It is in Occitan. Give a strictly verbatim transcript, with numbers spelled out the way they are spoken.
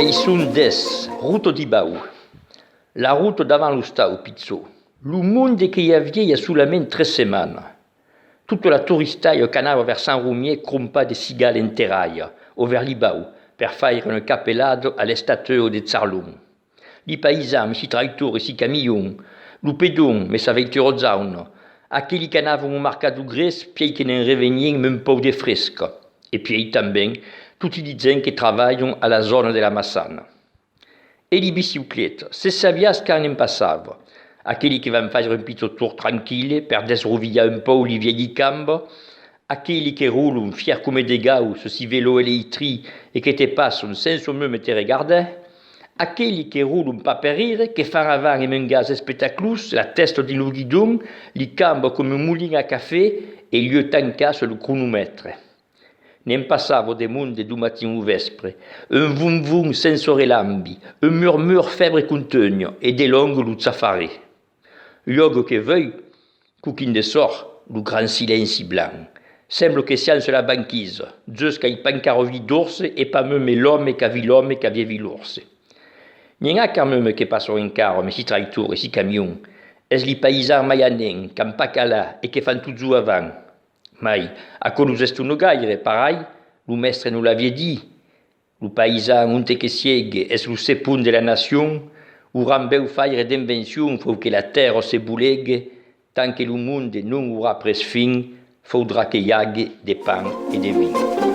I son dètz, rota d'i Bau. La rota davant l'ostau, pichon. Lo monde que i aviá i a solament tres setmanas. Tota la toristalha qu'anava vers Sant Romier crompar de cigalas en terralha o vers li Bau per faire una capelada a l'estatua de Charlon. Li païsans, si tractors e si camions, lo pedon, me sa veitura jauna, aqueli qu'anavan au marcat du Grés, pièi que ne'n revenián amb un pauc de fresca, e pièi tanben toti li gents que travalhan a la zòna de la Massana. E li bicicletas, se sabiás quant ne'n passava, aqueli que van faire un pichon torn tranquille per desrovilhar un pauc li vièlhi cambas, aqueli que rolan fièrs coma de gaus sus si velòs electrics e que te passan sensa meme te regardar, aqueli que rolan pas per rire, que fan avant amb un gas espectaclós, la tèsta dins lo guidon, li cambas coma un molin a cafè e l'uèlh tancat sus lo cronomètre. Ne'n passava de monde du matin au vèspre, un vom-vom sensa relambi, un murmur fèbre contunha e de lòng lo chafarrèr. Iòga que vei, coquin de sòrt, lo grand silenci blanc. Sembla que siam sus la banquisa, just qu'ai pas encara vist d'orse e pas meme l'òme qu'a vist l'òme qu'aviá vist l'orse. N'i a quand meme que passan encara amb si tractors e si camions. Es li païsans maianencs qu'an pas calat e que fan totjorn avant. Mai aquò los estona gaire, parai, lo mèstre nos l'aviá dit. Lo païsan, onte que siegue, es lo sepon de la nacion, auràn bèu faire d'invencions, fau que la tèrra se bolegue, tant que lo monde non aurà pres fin, faudrà que i ague de pan e de vin.